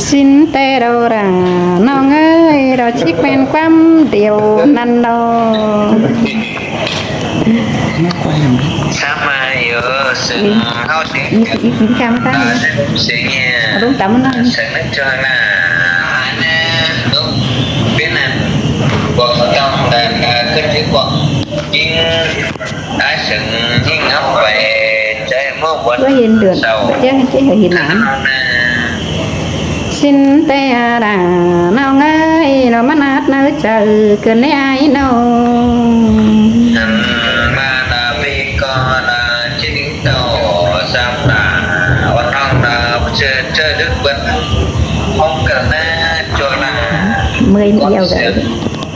ຊິນແຕ່ເຮົາລະນ້ອງເອີຍ ເຮົາຊິແມ່ນຄວາມດຽວນັ້ນດອກ. ສາມາດຢູ່ ເຊິ່ງເຮົາຊິ ມີ ມີ ມີຄຳຕັ້ງ ເຊິ່ງເຮົາລົງຕາມມັນໜ້ອຍ ເຊິ່ງນັ້ນຈອຍລະ ອັນນັ້ນ ເປັນອັນ ພວກເຈົ້າ ເອີ ຂຶ້ນຖືກວາງ ຍິງ ອາເຊິ່ງຍິງເຮົາໄປ ໃຈເມືອງບວນ ບໍ່ເຫັນເດືອນ ເຈົ້າ ເຈົ້າເຫັນໜ້າ ຊິນແຕ່ອາລານ້ອງເອີຍ ເນາະ ມັນອັດໃນໃຈເກີນແລ້ວອ້າຍນ້ອງ ອັນມາລາເວກໍລາຈິງໂຕສຳລາ ອອນນ້ອງລາເຈີເຈີດຶກເບິດ ພົບກັນນະຈົນນະ ເມື່ອຍມາດຽວກັນ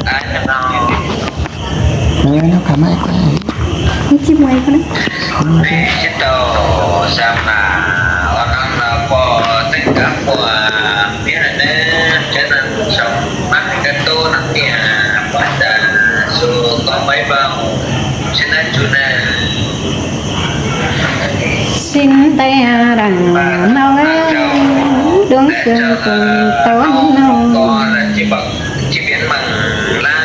ອາຍນ້ອງ. ເອີ ເນາະ ຂາມາກວ່າ ມັນຊິເມື່ອຍກວ່ານັ້ນ ເດຊິໂຕສາມນາ ອອນອັງນາປໍຕຶງກັບວ່າ ເປັນອັນເດີ ເຈົ້ານັ້ນສອງມັນກະໂຕນັກເຕຍ ປາດາ ສູ່ກອງໃບເບົາ ຊະນະຈຸນາ ຊິນແຕ່ອາລັງ ນ້ອງເອີຍ ດວງເຊື່ອງກົງຕອນນ້ອງ ກໍລະຈິບັກ ຈິເປັນມັງລາ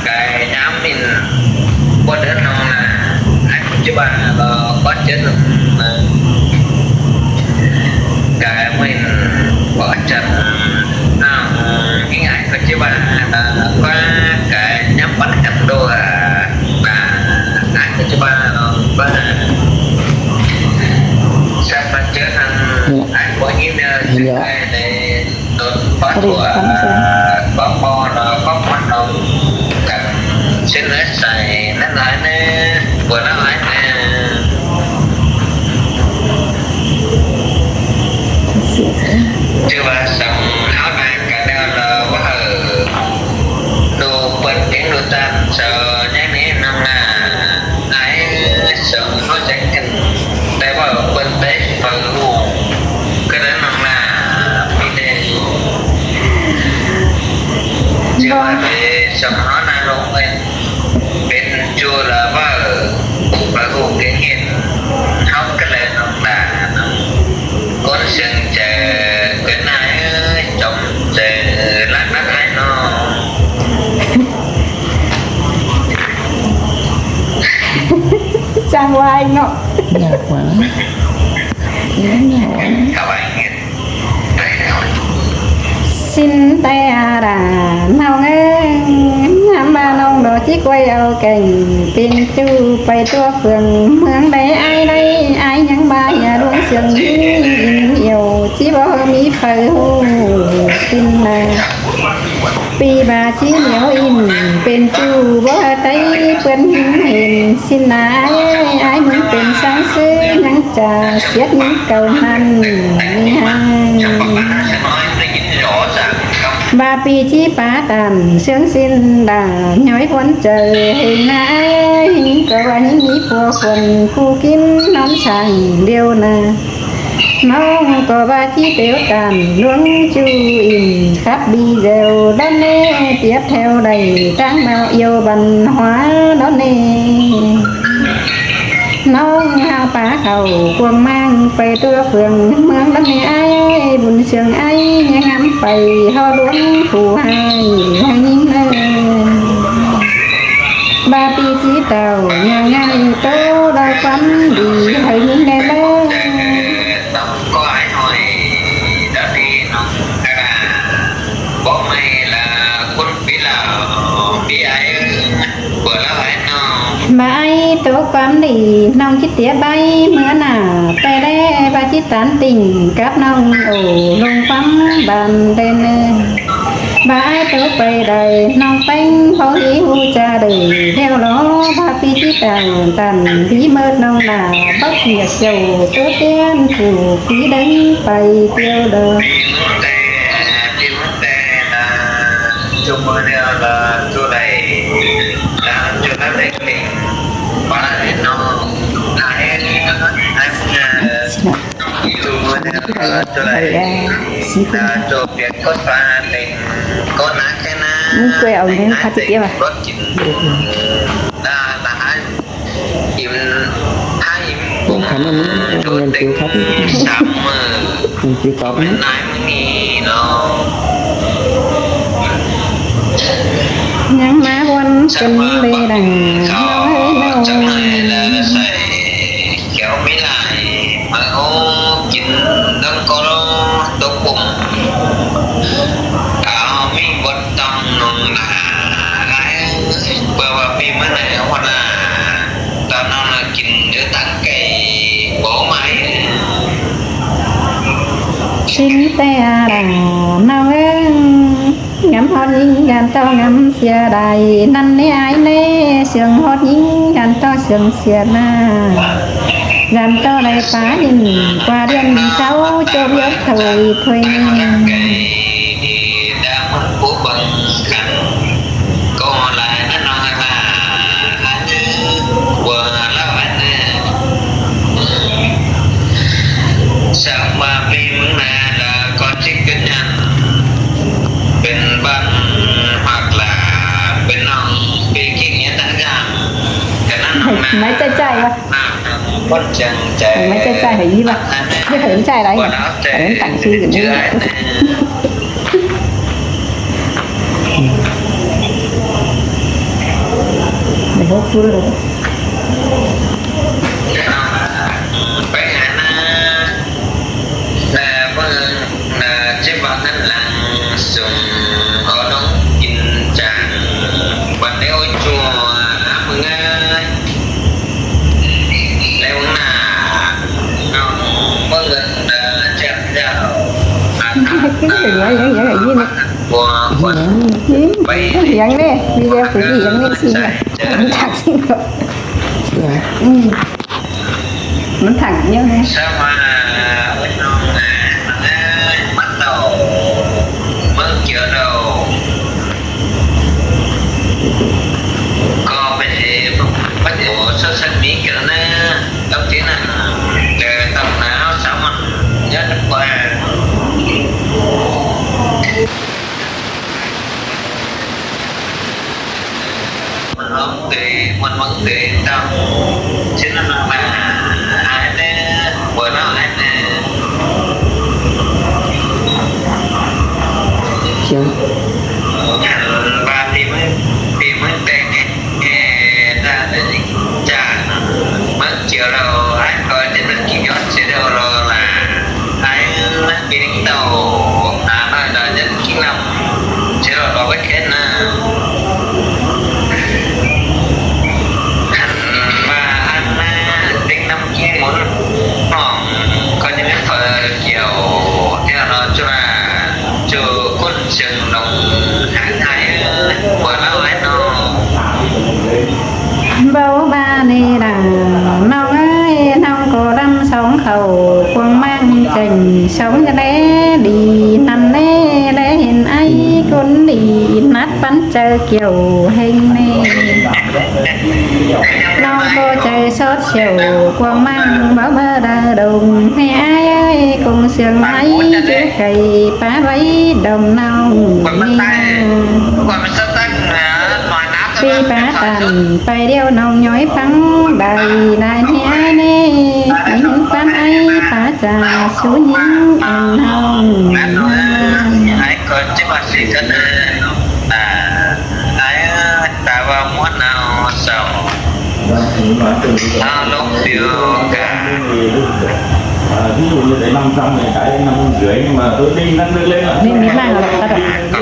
ກາຍຍາມມິນບໍ່ເດີນນ້ອງນາ ອາຍຄົນຈິບາລອກໍເຈີນມາ ກາຍມິນບໍ່ຈັນນາ ອີອາຍຄົນຈິບາລອກວ່າ ກາຍຍາມປັນກັນໂດລາ ອາຍຄົນຈິບາລອກວ່າ ສັບມາເຈີນາ ອາຍບໍ່ຍິນເດີ ເດີນ ປະທົວ ປະພໍລະປະມານອງກັນ ເຊັ່ນເລີຍໃສ່ນັ້ນຫຼາຍແນ່ ບໍ່ນັ້ນຫຼາຍແນ່ ຖືວ່າສຳເຮົານາກັນແລ້ວລະວ່າ ເອີ ໂດເປີດເພງໂດຕາມເຈົ້າ ຍາຍແມ່ນຳໜ້າ ອາຍເອີຍ ເຈົ້າເຮົາຈັກກັນ ແຕ່ວ່າເພິ່ນໄດ້ເຝົ້າຮູ້ ກະໄດ້ນຳໜ້າ ມີແດ່ ເຈົ້າວ່າເດ ເຈົ້າເຮົານາລົງເອີຍ ເປັນຈູລະເວົ້າ ເຝົ້າຮູ້ເກັ່ງເຫັນ ເຮົາກະເລີຍນ້ອງຫຼ້າ ຄົນເຊິ່ງເຈີ ເກີດໜ້າເອີຍ ຈົ່ມເຈີ ລັກນັກອ້າຍນ້ອງ. ຈັ່ງວ່າອີກເນາະ ຍາກວ່າ ຍາກວ່າ ຊິນແຕ່ອາລານ້ອງເອີຍ ຍາມວ່ານ້ອງດອກຈິກໄວ້ເອົາແກ່ງ ເປັນຈູໄປຕົວເຟືອງ ເມືອງໃດອ້າຍໄດ້ ອ້າຍຍັງມາຢາດວງເຊື່ອງ ຍິງອິນອຽວ ຈິບໍ່ມີໃຜຮູ້ ຊິນນາ ປີບາຊີ້ໜຽວອິນ ເປັນຈູບໍ່ໄດ້ເພິ່ນເຫັນ ຊິນນາອ້າຍເອີຍ ອ້າຍມຶງເປັນຊ້າງເຊີ ຍັງຈະສຽດຍິງເກົ່າຫັ້ນມີຫາ ບາປີຈີປາຕານ ເຊື່ອງຊິນດາ ຍ້ອຍຄວັນເຈີ ເຫັນນາອ້າຍເອີຍ ຍິງກໍວ່າຍິງມີຜົວຄົນ ຜູ້ກິນນອນຊ້າງດຽວນາ ນ້ອງກໍວ່າຈີຕຽວຕານ ຫຼວງຈູອິນ ຂັບບີແຊວດອນເນ ປຽບແຖວໃດ ທາງມາອຽວບັນຫົວດອນເນ ນ້ອງຫາປາເຂົ້າກວາງມາງ ໄປຕົວເຟືອງເມືອງດອນເນ ອ້າຍບຸນເຊື່ອງ ອ້າຍຍາງງາມໄປ ຮອດຫຼວງຜູ້ໃຫ້ໃຫ້ຍິງເອີຍ ບາປີຈີເຕົ້າ ຍາງງາມໂຕ ດອກຄວາມດີໃຫ້ຍິງແດ່ເລີຍ. ບາຍໂຕຄວາມດີ ນ້ອງຈິດເຕຍໃບເມືອໜ້າ ແຕ່ແລບາຈິດຕານຕິ່ງ ກັບນ້ອງໂອ ລົງຄວາມບານແດນເນີ ບາຍໂຕໄປໄດ້ ນ້ອງແປ້ງພໍຮີຮູ້ຈາເດີ ແລ້ວລໍ ບາປີຈິດຕານ ຕັນດີເມີດນ້ອງຫຼ້າ ບັກເຂຍໂຈ ໂຕຕຽນຜູ້ປີເດີໄປຕຽວເດີ ຊິຕອບນະ ຫຼາຍມື້ນີ້ເນາະ ຍັງມາວົນກັນເລີຍນະ ເຮົາເອີຍເນາະ ຈັກໜ້ອຍລະໃສ່ແກ້ວມີຫຼາຍ ມາໂອ້ກິນນຳກໍຕົກປຸ້ມ ກະເຮົາມີບ່ອນຕ້ອງນ້ອງນາຫຼາຍ ເພື່ອວ່າປີໃໝ່ໃນຫົວໜ້າ ຕອນນ້ອງນາກິນຢູ່ທາງໄກບໍ່ໄໝ ຊິມີແຕ່ອາດານ້ອງເອີຍ ງາມຮອດຍິງຢ້ານເຈົ້າງາມເສຍດາຍ ນັ້ນແນ່ອ້າຍແນ່ ເຊື່ອງຮອດຍິງຢ້ານເຈົ້າເຊື່ອງເສຍໜ້າ ຢ້ານເຈົ້າໄດ້ປາດິນກວ່າເດືອນເຊົາ ຈົບຍົດຖ້ວຍຖ້ວຍໜຶ່ງ ດາມັນຜູ້ເບິ່ງຄັນ ກໍຫຼາຍນະນ້ອງອານາ ອັນນີ້ບໍ່ລາວອັນນີ້ ສາມວ່າປີເມືອງນາລາກໍຊິເປັນຫຍັງ ເປັນບ້ານຮັກລາ ເປັນນ້ອງປີກິນເຮັດຫຍັງ ກະນັ້ນນ້ອງນາ ໄມ້ໃຈໃຈວະ ຄົນຈັງໃຈ ໄມ້ໃຈໃຈໃຫ້ອີ່ວະ ຢ່າໃຫ້ມັນໃຈຫຼາຍ ໃຫ້ມັນຕັ້ງຊື່ກັນ ໄດ້ຫົກຊຸດແລ້ວ ໄປຫານາ ນາເບິ່ງນາເຈັບວ່າຫັ້ນຫຼັງ ສົ່ງເອົານ້ອງກິນຈານ ວັນໄດ້ໂອຍຈົວ ນາເບິ່ງເອີຍ ແລ້ວນາ ນ້ອງເບິ່ງເອີຍ ນາເຈັບແລ້ວ ນາ ເປັນຫຍັງ ຫຍັງ ຫຍັງ ຍິນ ບໍ່ ບໍ່ ໄປຫຍັງເດ້ ມີແວວຄືຫຍັງນີ້ຊິ ມັນທັກຊິ ອືມ ມັນຖັງເຍາະແຮງ ສະມາເອີຍນ້ອງເອີຍ ມາເຕົ້າເມືອງກຽວເຮົາ ກໍໄປເສຍ ໄປເສຍໂຊຊັນມີກັນນະ ກັບທີ່ນັ້ນ ແຕ່ຕ້ອງໜາວສາມັນ ເດີນກວ່າ ມັນຮ້ອງເຕະ ມັນຮ້ອງເຕະຕາມ ເຊັ່ນນັ້ນນະ ອາຍແດ່ ບໍ່ເນາະ ອາຍແດ່ ສຽງ ອັນວ່າທີ່ມຶງ ທີ່ມຶງແຕ່ງ ແຕ່ ແຕ່ ຈາກ ເມືອງຈຽວເຮົາ ອາຍກໍຈະນຶກຄິດຍ້ອນເສຍດຽວລໍລາ ອາຍ ນັກບິນເຕົ້າ ອາ ນ້ອຍດາວຈັນກິນນຳ ເສຍດຽວລໍໄວ້ແຄ່ນາ ຄັນວ່າອັນນາເຕັກນຳກິນໝົດ ນ້ອງກໍຈະໄດ້ເປີດກຽວ ແຖວລາວຈຸລາ ຈຸຄົນເຊີງດົງ ຫາກອາຍເອີຍ ບໍ່ລາວອາຍນ້ອງ. ເວົ້າມາແນ່ນາ ນ້ອງເອີຍ ນ້ອງກໍດຳສອງເຂົ້າ ຄວາມໝັ້ນໃຈສອງແລດີ ນັ້ນແນ່ ໄດ້ເຫັນອ້າຍຄົນດີ ນັດປັນເຈີກ່ຽວແຮງແນ່ ນ້ອງກໍໃຈຊອດສ່ຽວ ຄວາມໝັ້ນບໍ່ເບີດາດົງ ໃຫ້ອ້າຍເອີຍ ກົງເຊື່ອງໄວ້ ເກັບໄກ່ປາໄວ້ດອມນ້ອງນີ້ນາ. ປີປາຕັນໄປດຽວນ້ອງຍ້ອຍຟັງໄດ້ ນາຍເຮຍເນ ໃຫ້ເຫັນປານໄອປາຈາຊູຍິງອັນເຮົານາ. ນີ້ມີມາກແລ້ວກໍ